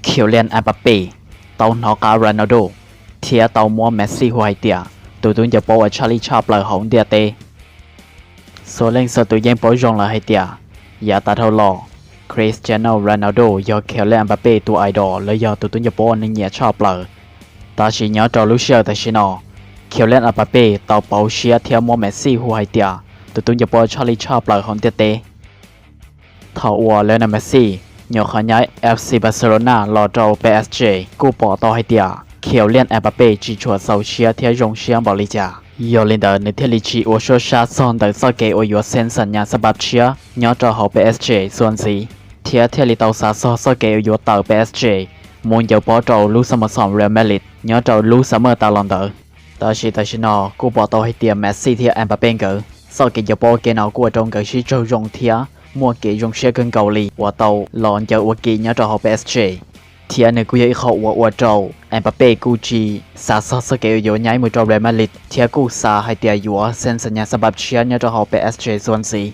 Kylian Mbappe tau hnov qab Ronaldo thiab tau muab Messi hu hais tias tus tub ncaws paub uas tshaj lij tshaj plaws hauv ntiaj teb. Txhua leej txhua tus yeej paub zoo lawm hais tias yav tas dhau los, Cristiano Ronaldo yog Kylian Mbappe tus idol los yog tus tub ncaws paub uas nws nyiam tshaj plaws. Tab sis nyob rau lub sij hawm tam sim no, Kylian Mbappe tau pauv siab thiab muab Messi hu hais tias tus tub ncaws paub tshaj lij tshaj plaws hauv ntiaj teb. Thaum uas Lionel Messi nyuam qhuav nyaib F C Barcelona los rau P S G, kuj pom tau hais tias Kylian Mbappe tsis tshua txaus siab thiab zoo siab npaum li cas. Yog li ntawd nws thiaj li tsis ua suab sab txog ntawm txoj kev uas yuav xeeb xam nyas xab npab tshiab nyob rau hauv P S G txuas ntxiv, thiab thiaj li tau xav txog txoj kev uas yuav tawm P S G mus ncaws pob rau lub xab mav xom Real Madrid nyob rau lub xab maj tas los ntawd. Tab sis tam sim no kuj pom tau hais tias Messi thiab Mbappe nkawd txoj kev ncaws pob ua ke no kuj ua rau nkawd sib raug zoo thiab muaj kev zoo siab kawg nkaus li uas tau los ncaws ua ke nyob rau hauv P S G. Thiab nws kuj yog ib qho uas ua rau Mbappe kuj tsis xav txog txoj kev uas yuav nyaib mus rau Real Madrid thiab kuj xav hais tias yuav xeeb xam nyas xab npab tshiab nyob rau hauv P S G txuas ntxiv.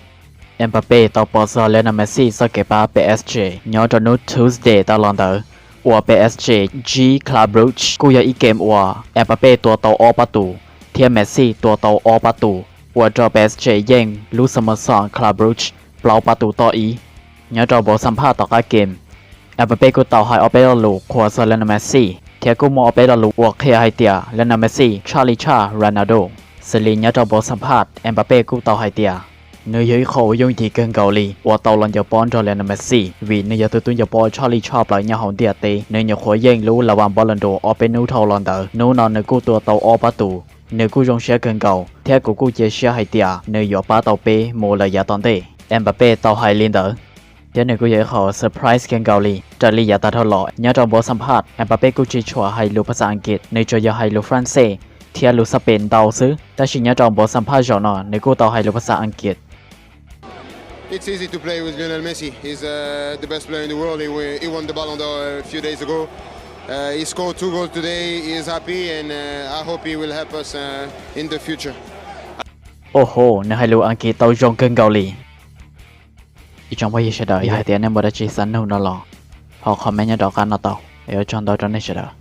Mbappe tau pom txog Lionel Messi txoj kev pab P S G nyob rau hnub Tuesday tas los ntawd uas P S G ntsib Club Brugge, kuj yog ib game uas Mbappe tua tau ob pab tus thiab Messi tua tau ob pab tus, ua rau P S G yeej lub xab mav xom Club Brugge plaub pab tus toj ib. Nyob rau npauv xam phaj tom qab game, Mbappe kuj tau hais ob peb lo lus qhuas txog Lionel Messi thiab kuj muaj ob peb lo lus uas qhia hais tias Lionel Messi tshaj li tshaj Ronaldo. Xws li nyob rau npauv xam phaj, Mbappe kuj tau hais tias nws yog ib qho uas yooj yim kawg nkaus li uas tau los ncaws pob nrog Lionel Messi, vim nws yog tus tub ncaws pob tshaj li tshaj plaws nyob hauv ntiaj teb. Nws nyuam qhuav yeej lub la vas Ballon d'Or ob peb hnub dhau los ntawd, hnub no nws kuj tua tau ob pab tus. Nws kuj zoo siab kawg nkaus thiab kuv kuj cia siab hais tias nws yuav pab tau peb mus lawm yav tom ntej. Mbappe tau hais li ntawd, thiab nws kuj yog ib qho surprise kawg nkaus li. Raws li yav tas dhau los nyob rau npauv xam phaj, Mbappe kuj tsis tshua hais lus phas xas Askiv, nws tsuas yog hais lus France thiab lus Xab Pes ntau xwb. Tab sis nyob rau npauv xam phaj zaum no nws kuj tau hais lus phas xas Askiv. It's easy to play with Lionel Messi. He's uh, the best player in the world. He, wi- he won the Ballon d'Or a few days ago. Uh, he scored two goals today. He is happy, and uh, I hope he will help us uh, in the future. Ua ho, nws hais lus Askiv tau zoo kawg nkaus li. Ib tsoom phooj ywg sawv daws, yog hais tias nej muaj dab tsi xav nug no los ho comment nyob rau qab no tau. Ua tsaug ntau rau nej sawv daws.